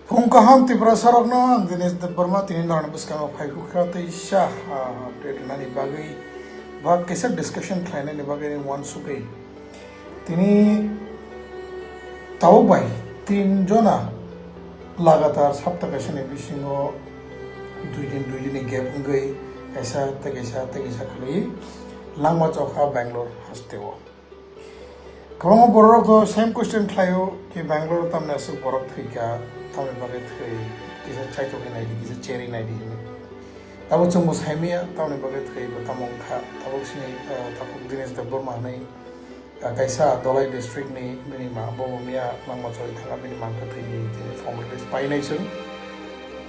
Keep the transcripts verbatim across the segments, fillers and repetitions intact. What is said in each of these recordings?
Phung kaham Tiprasarokno ang Dinesh Debbarma tini norokni bwskango phai kha teisa, ah, update rwnani bagwi ba kaisa discussion khlainani bagwi ani uansugwi. Tini tabuk bai tin jona lagatar sapta kaisani bisingo dui din, dui din ni gap wngwi kaisa tei kaisa tei kaisa khwlwi langma chokha Bangalore hasteo. Kwbangma borok rok same question khlaio ki Bangalore tamni aswk borok thwikha, tamni bagwi thwi, kisa chaitokwi naidi, kisa cherwi naidi hinwi. Tabuk chwngbo saimaya, tamni bagwi thwi bo tamo wngkha. Tabuk sini, ah, tabuk Dinesh Debbarma hinwi, ah, kaisa Dhalai district ni bini ma, bo miya langma choi thangkha, bini mangkha thwini tini formal list painai chwng.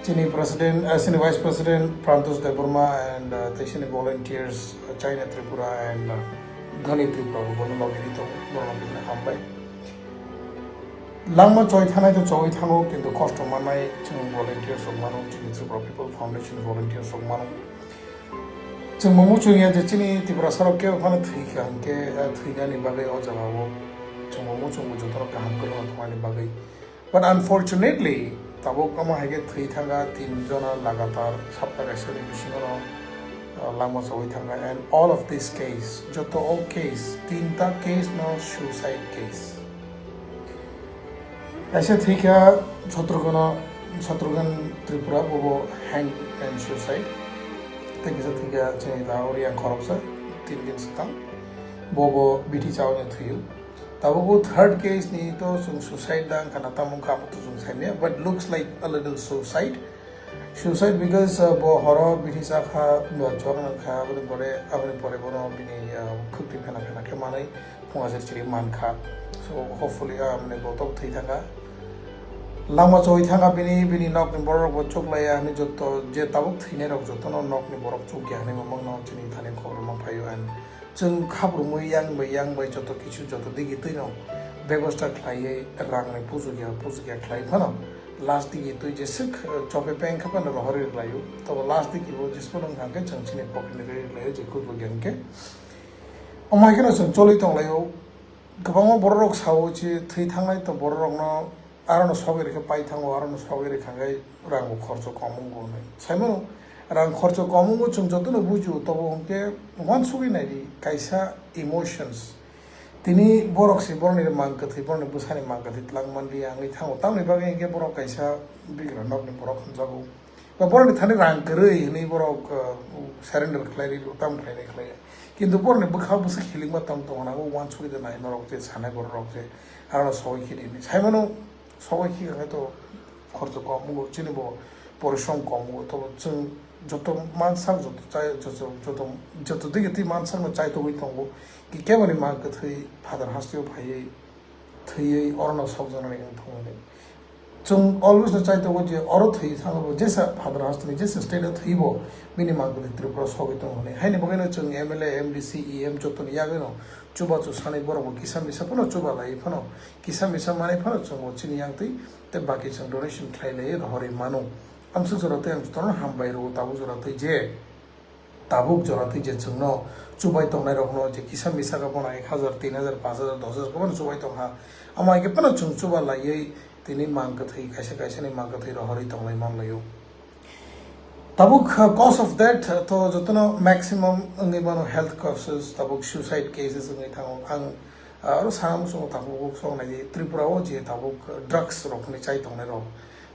Chini president, ah, chini vice president Prantosh Debbarma and, ah, tei chini volunteers, ah, China Tripura and, ah, Dhani Tripura bo bono logi ri tongo, borok no bini hambai. Langma choi thanai to choi thango, kintu kosto mannai chwng volunteers rok mano, chini Tripura People Foundation volunteers rok mano. Chwng bo muchung ya je chini Tiprasa rok kebo phano thwi kha hwnkhe, ah, thwinani bagwi o jaga o chwng bo muchung bo joto rok kaham kwrwngno thwngmani bagwi. But unfortunately, tabuk omo hai khe thwi thangkha tin jona lagatar sapta kaisani bisingo no, uh, langma chawi thangkha, and all of this case, joto o case, tinta case no suicide case. Kaisa thwi kha Shatrughan, Shatrughan Tripura, bobo hang and suicide. Tei kisa thwi kha chini da Oriang khoroksa, tin din swkang, bobo bithi chawi thwiyo. Tabuk o third case ni to chwng suicide da wngkha na tamo wngkha abo to chwng saimaya, but looks like a little suicide. Suicide because, uh, bo horo bithi chakha, bo chwk nangkha, aboni pore, aboni pore bono bini, uh, khukti phena phena khe manwi phunga chiri chiri mankha. So hopefully, uh, mane bo tok thwi thangkha. Langma choi thangkha bini, bini nokni borok bo chuk laiya hinwi joto je tabuk thwinai rok jotono nokni borok chukya hinwi mamang no chini thani khobor ma phaio and Chwng khabrumwi yang bai yang bai joto kisu joto digi twino bebosta khlaiwi rangni pujukya pujukya khlai phano last digi twi jeswk, eh, chope peng kha phano rohorwi rwlaio. Tobo last digi o jesphano wngkha khe chwng chini pocket ni rwi rwlaio je kubui hwnkhe. Omo hai kheno chwng choli tonglaio. Kwbangma borok rok sao je thwi thangnai to borok rokno Arono sogwi rikhe pai thango, arono sogwi rikha khe rang bo khorcho kom wngo hinwi. Saimano rang khorcho kom wngo chwng jotono bujio, tobo hwnkhe uansugwi naidi kaisa emotions. Tini borok se borokni mang kwthwi, borokni bwsani mang kwthwi twlang manliya wngwi thango. Tamoni bagwi hwnkhe borok kaisa bigra nokni borok hwnjago. Ba borokni thani rang kwrwi hinwi borok, uh, surrender khlai ri, tam khlainai khlai. Kintu borokni bwkha bwswk hilikma tong tongo na, o uansugwi de nai norok je sanai borok rok je aro sogwi khidi hinwi. Saimano sogwi khika khe to khorcho kom wngo, chini bo porishrom kom wngo, tobo chwng joto mansak joto chai, joto, joto, joto digi twi mansakno chaitogwi tongo. Ki keboni mang kwthwi Father hasteo phaiwi thwiwi orono sokjaknani wng thung hinwi. Chwng always no chai tongo je oro thwi thangbo jesa Father hasteni jesa state o thwibo bini mang kwthwi Tripura sogwi tongo hinwi. Haini bagwino chwng M L A, M D C, E M jotoni yagwino chubachu sanwi borokbo kisa misa phano chuba laiwi phano kisa misa manwi phano chwngbo chini yangtwi tei baki chwng donation khlai laiwi rohorwi mano. Amswk jora tei ang jotono hambai rwo tabuk jora tei je Tabuk jora twi je chwngno chubai tongnairokno je kisa misa khe bono ek hajar, tin hajar, panch hajar, dos hajar khe bono chubai tongkha. Amo hai khe phano chwng chuba laiwi tini mang kwthwi, kaisa kaisani mang kwthwi rohorwi tonglai manlaio. Tabuk, uh, cause of death, uh, to jotono maximum wngwi mano health causes, tabuk suicide cases wngwi thango. Ang Ah, oro sana muchungo tabuk sok nai di Tripura o je tabuk drugs rok hinwi chai tongnai rok.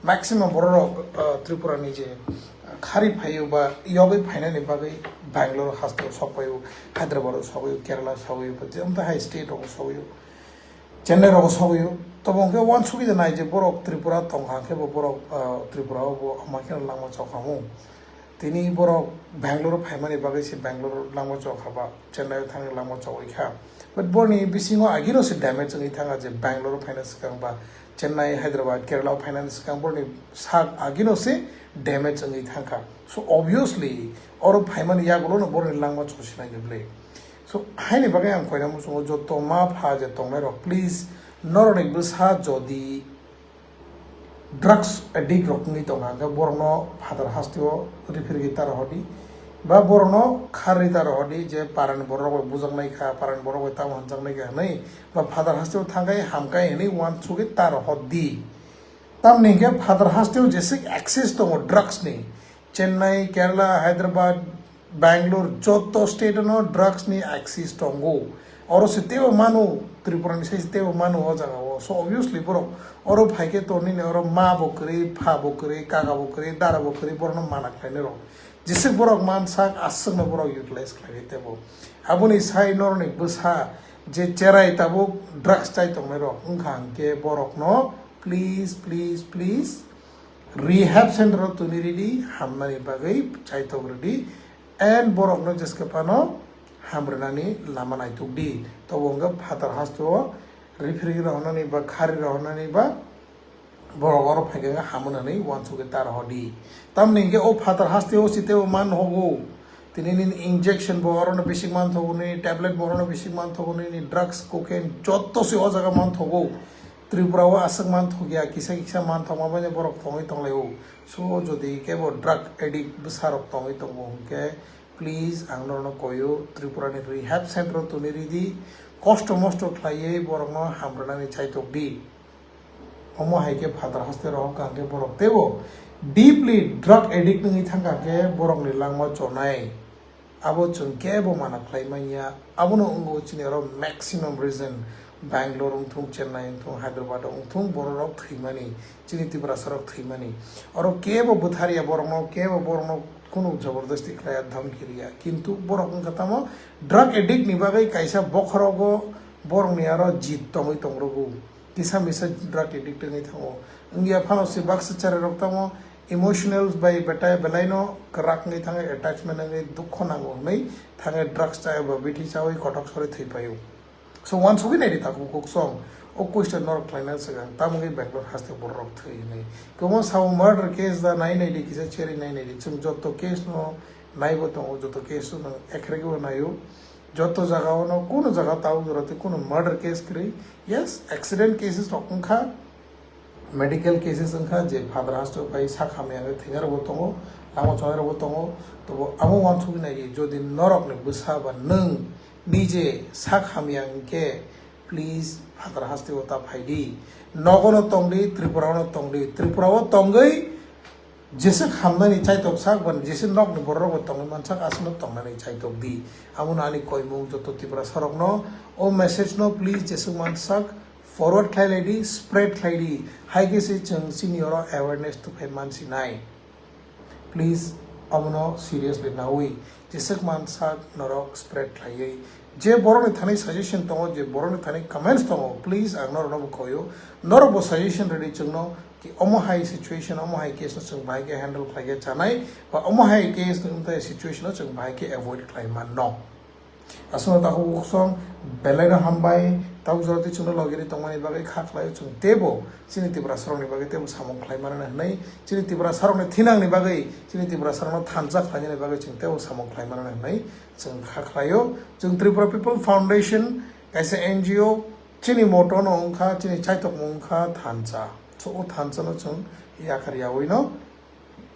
Maximum borok rok, ah, Tripura ni je, ah, khari phaio ba yogwi phainani bagwi Bangalore haste o sok paio, Hyderabad o sok paio, Kerala sok paio, je amta hai state rok o sok paio, Chennai rok o sok paio. Tobo hwnkhe uansugwi de nai je borok Tripura tong kha khe bo borok, ah, Tripura o bo ama khe langma chok kha mu. Tini borok Bangalore phaimani bagwi se Bangalore langma chok kha ba Chennai o thangna langma chogwi kha. But borni bisingo agino se damage wngwi thangkha je Bangalore phaina swkang ba Chennai, Hyderabad, Kerala o phainani swkang borni sak agino se damage wngwi thangkha. So obviously oro phaimani yagulono borni langma chosinai ni bwlwi. So haini bagwi ang koina muchungo joto ma pha je tongnai rok please norokni bwsa jodi Drugs addict rok wngwi tongkha, hwnkhe borokno phatar hasteo referee ta rohordi, ba borokno kharwi ta rohordi je parani borok rok bai bujaknai kha, parani borok bai tamo hamjaknai kha hwnwi, ba phatar hasteo thangkhai hamkhai hwnwi uansugwi ta rohordi. Tamni hwnkhe phatar hasteo jeswk access tongo drugs ni, Chennai, Kerala, Hyderabad, Bangalore, joto state no drugs ni access tongo. Oro se teibo manu, Tripura ni sai se teibo manu o jaga o. So obviously borok oro phaikhe to nini oro ma bo kwrwi, pha bo kwrwi, kaka bo kwrwi, dara bo kwrwi, borokno mana khlainai rok. Jeswk borok mansak, aswkno borok utilize khlainai teibo. Aboni sai norokni bwsa je cherai tabuk drugs chai tongnai rok wngkha hwnkhe borokno please, please, please rehab center o tuni ridi, hamnani bagwi chaitok ridi, and borokno jeske phano hamrwnani lama naituk di. Tobo hwnkhe phatar hasteo referee rohornani ba khari rohornani ba borok oro phaikhe hamo hwnwi uansukgwi ta rohor di. Tamni hwnkhe o phatar hasteo siteo man hogo. Tini nini injection bo orono bisik man thogo, nini tablet bo orono bisik man thogo, nini drugs, cocaine joto se o jaga man thogo. Tripura o aswk man thokya, kisa kisa man thokma bai borok tongwi tonglaio. So jodi kebo drug addict bwsarok tongwi tongo hwnkhe, please ang norokno koio, Tripura ni rehab center o tuni ridi, kosto mosto khlaiwi borokno hamrwnani chaitok di. Omo hai khe phatar haste rohor kha hwnkhe borok teibo deeply drug addict wngwi thangkha hwnkhe borokni langma chonai. Abo chwng kebo mana khlai manya. Abono wngo chini oro maximum reason, Bangalore wngthung, Chennai wngthung, Hyderabad wngthung, bororok thwimani, chini Tiprasarok thwimani. Oro kebo bwtharya borokno, kebo borokno kunu jabardasti khlaiya, dhamki riya. Kintu borok wngkha tamo drug addict ni bagwi kaisa bokhorogo borokni aro jit tongwi tongrogo. Kisa misa drug addict wngwi thango. Wngya phano se baksa cherai rok tamo emotional bai betai belaino kwrak wngwi thangwi, attachment wngwi dukho nango hwnwi thangwi drugs chaya ba bithi chawi kothok sori thwi paio. So uansugwi naidi takhuk kuk song, o question norok khlaina swkang tamo wngwi Bangalore haste borok thwi hwnwi. Kwbangma sao murder case da nai naidi, kisa cherwi nai naidi, chwng joto case no naibo tongo, joto case no ekhrege bo naio. Joto jaga o no, kuno jaga tabuk jora tei kuno murder case kwrwi. Yes, accident cases rok wngkha, medical cases wngkha, je phatar haste bai sak hamya wngwi thwinai rokbo tongo, lama chonai rokbo tongo. Tobo amo uansugwi naidi, jodi norokni bwsa ba nwng nije sak hamya hwnkhe, please phatar haste o ta phaidi, nogo no tongdi, Tripura o no tongdi, Tripura o tongwi Jesa khamnani chaitok sak ban, jesa nokni borok bo tongwi mansak, aswkno tongnani chaitok di. Abono ani koimung joto Tiprasa rokno o message no please jeswk mansak forward khlai lai di, spread khlai di. Hai khe se chwng chini oro awareness tuphai mansi nai. Please abono seriously nawi jeswk mansak norok spread khlaiwi. Je borokni thani suggestion tongo, je borokni thani comments tongo, please ang norokno bo koyo. Norok bo suggestion rwdi chwngno. Ki omo hai situation, omo hai case no chwng bahai khe handle khlai khe chanai, ba omo hai case no wngtai situation no chwng bahai khe avoid khlai manno. Aswkno takhuk bukhuk song belai no hambai, tabuk jora twi chwngno logi ri tongmani bagwi kha khlai o chwng teibo chini Tiprasa rokni bagwi teibo samung khlai mano hwnwi, chini Tiprasa rokni thinangni bagwi, chini Tiprasa rokno thansa khlainani bagwi chwng teibo samung khlai mano hwnwi chwng kha khlai o. Chwng Tripura People Foundation kaisa N G O, chini motto no wngkha, chini chaitokmung wngkha thansa. So o thansa no chwng yakar yawi no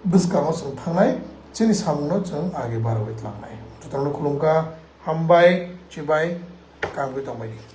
bwskango chwng thangnai, chini samung no chwng age barwi tlangnai. Jotono khulumkha, hambai, chibai, kaham khe tongbai di.